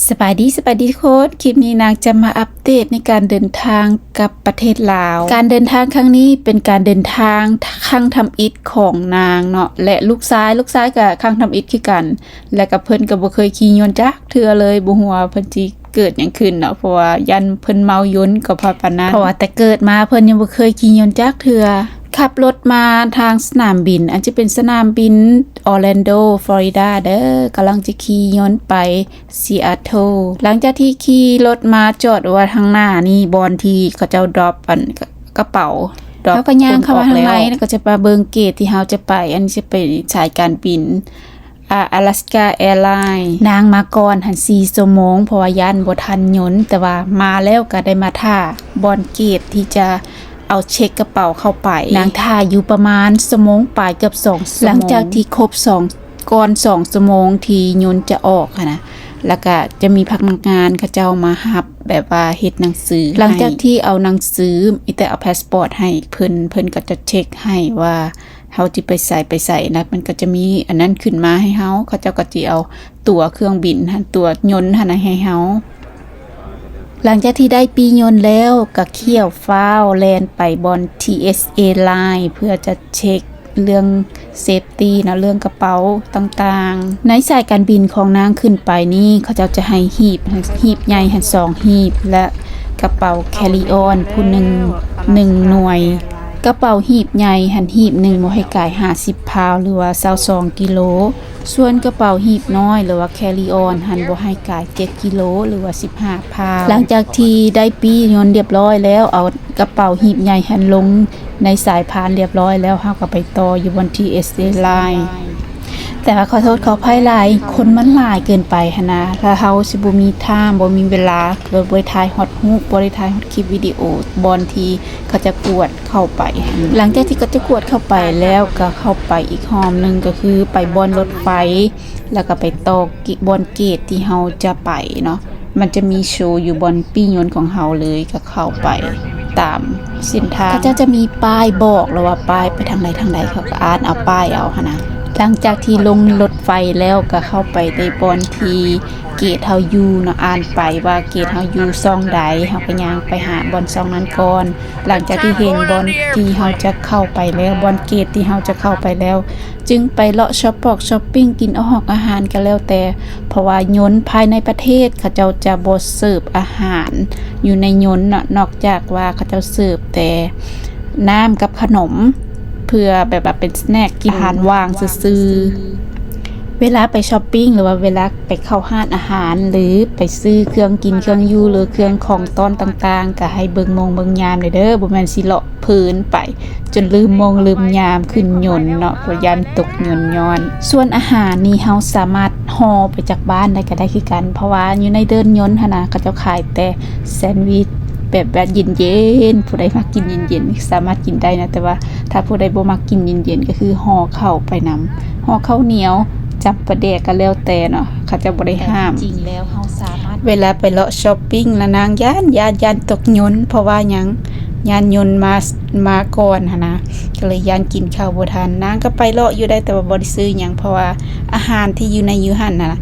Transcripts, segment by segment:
ສະບາຍດີ ສະບາຍດີທຸກຄົນ. ຄລິບນີ້ນາງຈະມາອັບເດດໃນການເດີນທາງກັບປະເທດລາວ. ການເດີນທາງຄັ້ງນີ້ເປັນການເດີນທາງຄັ້ງທຳອິດຂອງນາງເນາະ ແລະ ລູກຊາຍ, ລູກຊາຍກໍຄັ້ງທຳອິດຄືກັນ ແລະ ກໍເພິ່ນກໍບໍ່ເຄີຍຂີ່ຍົນຈັກເທື່ອເລີຍ. ບໍ່ຮູ້ວ່າເພິ່ນຊິເກີດຫຍັງຂຶ້ນເນາະ ເພາະວ່າຢ້ານເພິ່ນເມົາຍົນກໍພໍປານນັ້ນ ເພາະວ່າແຕ່ເກີດມາເພິ່ນຍັງບໍ່ເຄີຍຂີ່ຍົນຈັກເທື່ອ. ຂັບລົດມາທາງສະໜາມບິນ ອັນຈະເປັນສະໜາມບິນ Orlando Florida ເດີ, ກຳລັງຈະຂີ່ຍົນໄປ Seattle. ຫຼັງຈາກທີ່ຂີ່ລົດມາຈອດໄວ້ທາງໜ້ານີ້ ບ່ອນທີ່ເຂົາເຈົ້າ drop ອັນ ກະເປົາ drop ເຮົາກໍຍ່າງເຂົ້າມາທາງໃນ ແລ້ວກໍຈະມາເບິ່ງເກດທີ່ເຮົາຈະໄປ, ອັນນີ້ຈະເປັນສາຍການບິນ ອາ Alaska Airlines. ນາງມາກ່ອນຫັ້ນສີ່ຊົ່ວໂມງ ເພາະວ່າຢ້ານບໍ່ທັນຍົນ, ແຕ່ວ່າມາແລ້ວກໍໄດ້ມາຖ້າບ່ອນເກດທີ່ຈະເອົາເຊັກກະເປົາເຂົ້າໄປ. ນາງຖ້າຢູ່ປະມານຊົ່ວໂມງປາຍ ເກືອບສອງຊົ່ວໂມງ. ຫຼັງຈາກທີ່ຄົບສອງ ກ່ອນສອງຊົ່ວໂມງທີ່ຍົນຈະອອກຫັ້ນນະ ແລ້ວກະຈະມີພະນັກງານເຂົາເຈົ້າມາຮັບ ແບບວ່າເຮັດໜັງສືໃຫ້. ຫຼັງຈາກທີ່ເອົາໜັງສື ມີແຕ່ເອົາພາສປອດໃຫ້ເພິ່ນ, ເພິ່ນກໍຈະເຊັກໃຫ້ວ່າເຮົາຊິໄປໃສ ໄປໃສນະ, ມັນກໍຈະມີອັນນັ້ນຂຶ້ນມາໃຫ້ເຮົາ, ເຂົາເຈົ້າກໍຊິເອົາຕົ໋ວເຄື່ອງບິນຫັ້ນ, ຕົ໋ວຍົນຫັ້ນນະໃຫ້ເຮົາ. ຫຼັງຈາກທີ່ໄດ້ປີ້ຍົນແລ້ວ ກໍຂ້ຽວຟ້າວແລ່ນໄປບ່ອນ TSA Line ເພື່ອຈະເຊັກເລື່ອງ safety ເນາະ, ເລື່ອງກະເປົາຕ່າງໆ. ໃນສາຍການບິນຂອງນາງຂຶ້ນໄປນີ້ ເຂົາເຈົ້າຈະໃຫ້ຮີບ, ຮີບໃຫຍ່ຫັ້ນສອງຮີບ ແລະ ກະເປົາ carry on ຜູ້ໜຶ່ງ ໜຶ່ງໜ່ວຍ. ກະເປົາຮີບໃຫຍ່ຫັ້ນ ຮີບໜຶ່ງບໍ່ໃຫ້ກາຍຫ້າສິບພາວ ຫຼືວ່າຊາວສອງກິໂລ. ສ່ວນກະເປົາຮີບນ້ອຍ ຫຼືວ່າ carry on ຫັ້ນ ບໍ່ໃຫ້ກາຍເຈັດກິໂລ ຫຼືວ່າສິບຫ້າພາວ. ຫຼັງຈາກທີ່ໄດ້ປີ້ຍົນຮຽບຮ້ອຍແລ້ວ, ເອົາກະເປົາຮີບໃຫຍ່ຫັ້ນລົງໃນສາຍພານຮຽບຮ້ອຍແລ້ວ, ເຮົາກໍໄປຕໍ່ຢູ່ບ່ອນ TSA Line. ແຕ່ວ່າຂໍໂທດຂໍອະໄພຫຼາຍ, ຄົນມັນຫຼາຍເກີນໄປຫັ້ນນະ, ແລ້ວເຮົາຊິບໍ່ມີ time ບໍ່ມີເວລາ, ກໍບໍ່ໄດ້ຖ່າຍຮອດຮູບ, ບໍ່ໄດ້ຖ່າຍຮອດຄລິບວິດີໂອ ບ່ອນທີ່ເຂົາຈະກວດ ເຂົ້າໄປ. ຫຼັງຈາກທີ່ເຂົາຈະກວດເຂົ້າໄປແລ້ວ ກໍເຂົ້າໄປອີກຫ້ອງໜຶ່ງ ກໍຄືໄປບ່ອນລົດໄຟ ແລ້ວກໍໄປຕໍ່ ບ່ອນເກດທີ່ເຮົາຈະໄປເນາະ. ມັນຈະມີໂຊຢູ່ບ່ອນປີ້ຍົນຂອງເຮົາເລີຍ, ກໍເຂົ້າໄປຕາມເສັ້ນທາງ. ເຂົາເຈົ້າຈະມີປ້າຍບອກແລ້ວວ່າປ້າຍໄປທາງໃດທາງໃດ, ເຮົາກໍອ່ານເອົາປ້າຍເອົາຫັ້ນນະ. ຫຼັງຈາກທີ່ລົງລົດໄຟແລ້ວ ກໍເຂົ້າໄປໃນບ່ອນທີ່ ເກດເຮົາຢູ່ເນາະ, ອ່ານໄປວ່າເກດເຮົາຢູ່ຊ່ອງໃດ, ເຮົາກໍຍ່າງໄປຫາບ່ອນຊ່ອງນັ້ນກ່ອນ. ຫຼັງຈາກທີ່ເຫັນບ່ອນທີ່ເຮົາຈະເຂົ້າໄປແລ້ວ, ບ່ອນເກດທີ່ເຮົາຈະເຂົ້າໄປແລ້ວ, ຈຶ່ງໄປເລາະຊັອບປອກຊັອບປິງ ກິນອາຫອກອາຫານກໍແລ້ວແຕ່, ເພາະວ່າຍົນພາຍໃນປະເທດເຂົາເຈົ້າຈະບໍ່ເສີບອາຫານຢູ່ໃນຍົນເນາະ, ນອກຈາກວ່າເຂົາເຈົ້າເສີບແຕ່ນ້ຳກັບຂະໜົມ ເພື່ອແບບວ່າເປັນສະແນັກ ກິນອາຫານຫວ່າງຊື່ໆ. ເວລາໄປຊັອບປິງ ຫຼືວ່າເວລາໄປເຂົ້າຮ້ານອາຫານ ຫຼືໄປຊື້ເຄື່ອງກິນເຄື່ອງຢູ່ ຫຼືເຄື່ອງຂອງຕ້ອນຕ່າງໆ ກໍໃຫ້ເບິ່ງໂມງເບິ່ງຍາມແດ່ເດີ, ບໍ່ແມ່ນຊິເລາະເພີນໄປຈົນລືມໂມງລືມຍາມຂຶ້ນຍົນເນາະ, ເພາະຢ້ານຕົກຍົນຍ້ອນ. ສ່ວນອາຫານນີ້ເຮົາສາມາດຫໍ່ໄປຈາກບ້ານໄດ້ກໍໄດ້ຄືກັນ, ເພາະວ່າຢູ່ໃນເດີ່ນຍົນຫັ້ນນະ ເຂົາເຈົ້າຂາຍແຕ່ແຊນວິດແບບວ່າເຢັນໆ, ຜູ້ໃດມັກກິນເຢັນໆ ສາມາດກິນໄດ້ນະ, ແຕ່ວ່າ ຖ້າຜູ້ໃດບໍ່ມັກກິນເຢັນໆ ກໍຄືຫໍ່ເຂົ້າໄປນຳ, ຫໍ່ເຂົ້າໜຽວ ຈ້ຳປາແດກກໍແລ້ວແຕ່ເນາະ, ເຂົາເຈົ້າບໍ່ໄດ້ຫ້າມ. ແຕ່ທີ່ຈິງແລ້ວເຮົາສາມາດ ເວລາໄປເລາະຊັອບປິງລະນາງຢ້ານ, ຢ້ານ, ຢ້ານຕົກຍົນ, ເພາະວ່າຫຍັງ? ຢ້ານຍົນມາ, ມາກ່ອນຫັ້ນນະ, ກໍເລີຍຢ້ານກິນເຂົ້າບໍ່ທັນ. ນາງກໍໄປເລາະຢູ່ໄດ້, ແຕ່ວ່າບໍ່ໄດ້ຊື້ຫຍັງ, ເພາະວ່າອາຫານທີ່ຢູ່ໃນຢູ່ຫັ້ນນະ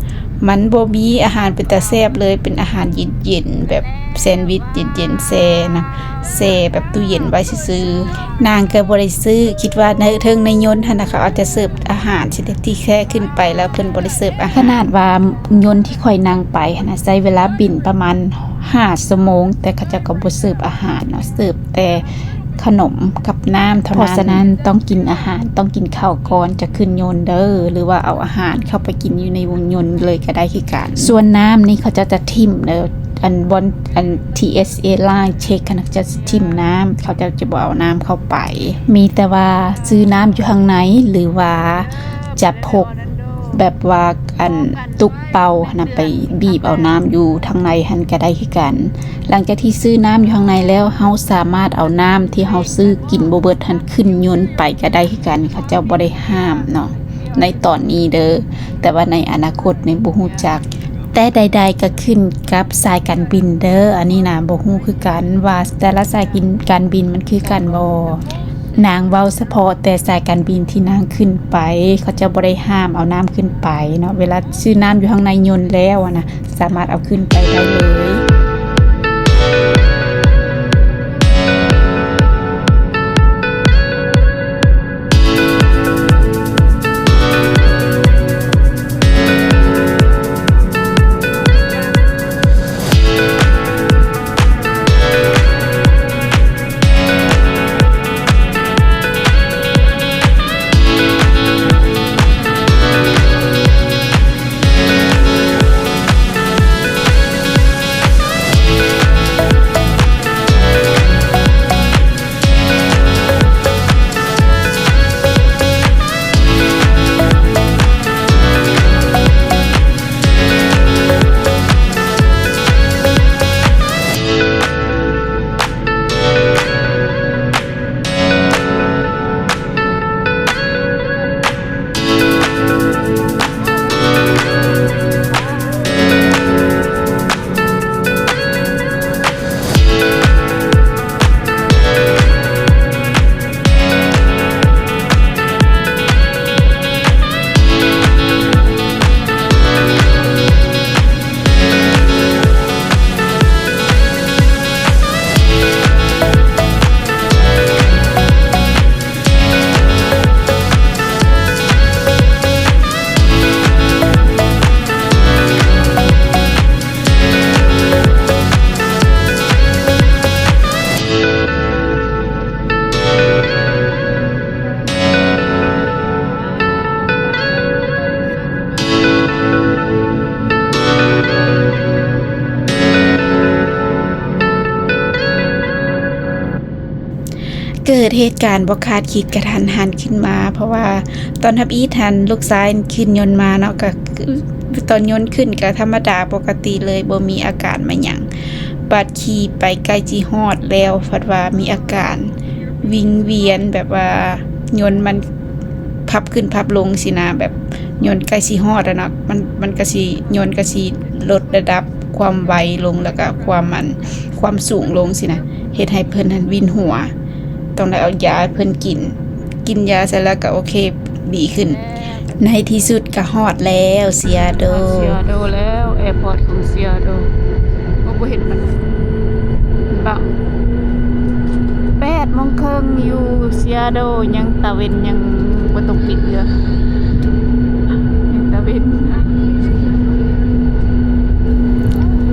ມັນບໍ່ມີອາຫານເປັນຕາແຊບເລີຍ, ເປັນອາຫານເຢັນໆ ແບບແຊນວິດເຢັນໆ ແຊ່ນະ, ແຊ່ແບບຕູ້ເຢັນໄວ້ຊື່ໆ. ນາງກໍບໍ່ໄດ້ຊື້, ຄິດວ່າໃນເທິງໃນຍົນຫັ້ນນະ ເຂົາອາດຈະເສີບອາຫານຊະເດ, ທີ່ແຄ່ຂຶ້ນໄປແລ້ວເພິ່ນບໍ່ໄດ້ເສີບອາຫານ. ຂະໜາດວ່າຍົນທີ່ຂ້ອຍນັ່ງໄປຫັ້ນນະ ໃຊ້ເວລາບິນປະມານຫ້າຊົ່ວໂມງ, ແຕ່ເຂົາເຈົ້າກໍບໍ່ເສີບອາຫານເນາະ, ເສີບແຕ່ ຂະໜົມກັບນ້ຳເທົ່ານັ້ນ. ເພາະສະນັ້ນຕ້ອງກິນອາຫານ, ຕ້ອງກິນເຂົ້າກ່ອນຈະຂຶ້ນຍົນເດີ, ຫຼືວ່າເອົາອາຫານເຂົ້າໄປກິນຢູ່ໃນວົງຍົນເລີຍກໍໄດ້ຄືກັນ. ສ່ວນນ້ຳນີ້ເຂົາເຈົ້າຈະຖິ້ມເດີ, ອັນບ່ອນ ອັນ TSA Line Check ຫັ້ນນະ ເຂົາເຈົ້າຈະຖິ້ມນ້ຳ, ເຂົາເຈົ້າຈະບໍ່ເອົານ້ຳເຂົ້າໄປ. ມີແຕ່ວ່າຊື້ນ້ຳຢູ່ຂ້າງໃນ ຫຼືວ່າຈະພົກ ແບບວ່າອັນຕຸກເປົ່າຫັ້ນນະ ໄປບີບເອົານ້ຳຢູ່ທາງໃນຫັ້ນກໍໄດ້ຄືກັນ. ຫຼັງຈາກທີ່ຊື້ນ້ຳຢູ່ທາງໃນແລ້ວ ເຮົາສາມາດເອົານ້ຳທີ່ເຮົາຊື້ກິນບໍ່ເບິດຫັ້ນຂຶ້ນຍົນໄປກໍໄດ້ຄືກັນ, ເຂົາເຈົ້າບໍ່ໄດ້ຫ້າມເນາະໃນຕອນນີ້ເດີ, ແຕ່ວ່າໃນອະນາຄົດນີ້ບໍ່ຮູ້ຈັກ. ແຕ່ໃດໆກໍຂຶ້ນກັບສາຍການບິນເດີ, ອັນນີ້ນະບໍ່ຮູ້ຄືກັນວ່າແຕ່ລະສາຍການບິນມັນຄືກັນບໍ່. ນາງເວົ້າສະເພາະແຕ່ສາຍການບິນທີ່ນາງຂຶ້ນໄປ, ເຂົາເຈົ້າບໍ່ໄດ້ຫ້າມເອົານ້ຳຂຶ້ນໄປເນາະ. ເວລາຊື້ນ້ຳຢູ່ຂ້າງໃນຍົນແລ້ວນະ, ສາມາດເອົາຂຶ້ນໄປໄດ້ເລີຍ. ເກີດເຫດການບໍ່ຄາດຄິດກະທັນຫັນຂຶ້ນມາ, ເພາະວ່າຕອນທຳອິດຫັ້ນລູກຊາຍຂຶ້ນຍົນມາເນາະ, ກະຕອນຍົນຂຶ້ນກະທຳມະດາປົກກະຕິເລີຍ, ບໍ່ມີອາການມາຫຍັງ. ບັດຂີ່ໄປໃກ້ຊິຮອດແລ້ວ ພັດວ່າມີອາການວິງວຽນ, ແບບວ່າຍົນມັນພັບຂຶ້ນພັບລົງຊີ້ນະ, ແບບຍົນໃກ້ຊິຮອດແລ້ວເນາະ, ມັນ ມັນກະຊິ ຍົນກະຊິລົດລະດັບຄວາມໄວລົງ ແລ້ວກະຄວາມ ອັນ ຄວາມສູງລົງຊີ້ນະ, ເຮັດໃຫ້ເພິ່ນຫັ້ນວິນຫົວ. ຕ້ອງໄດ້ເອົາຢາໃຫ້ເພິ່ນກິນ, ກິນຢາເສັດແລ້ວກະໂອເຄ ດີຂຶ້ນ. ໃນທີ່ສຸດກະຮອດແລ້ວ ຊີແອດໂດ. ຮອດຊີແອດໂດແລ້ວ, ແອພອດຂອງຊີແອດໂດ. ໂອ້ ບໍ່ເຫັນມັນ. ເຫັນບໍ່? ແປດໂມງເຄິ່ງຢູ່ຊີແອດໂດ, ຍັງຕາເວັນ, ຍັງບໍ່ຕົກດິນເທື່ອ, ຍັງຕາເວັນ.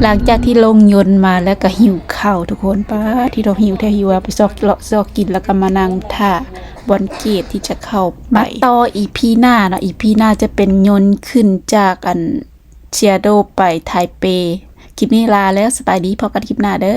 ຫຼັງຈາກທີ່ລົງຍົນມາແລ້ວກະຫິວເຂົ້າທຸກຄົນ. ປາດ ທີ່ເຮົາຫິວແທ້ຫິວວ່າ, ໄປຊອກເລາະຊອກກິນ ແລ້ວກະມານັ່ງຖ້າບ່ອນເກດທີ່ຈະເຂົ້າໄປ. ມາຕໍ່ອີພີໜ້າເນາະ, ອີພີໜ້າຈະເປັນຍົນຂຶ້ນຈາກ ອັນ ຊີແອດໂດໄປໄທເປ. ຄລິບນີ້ລາແລ້ວ, ສະບາຍດີ, ພົບກັນຄລິບໜ້າເດີ.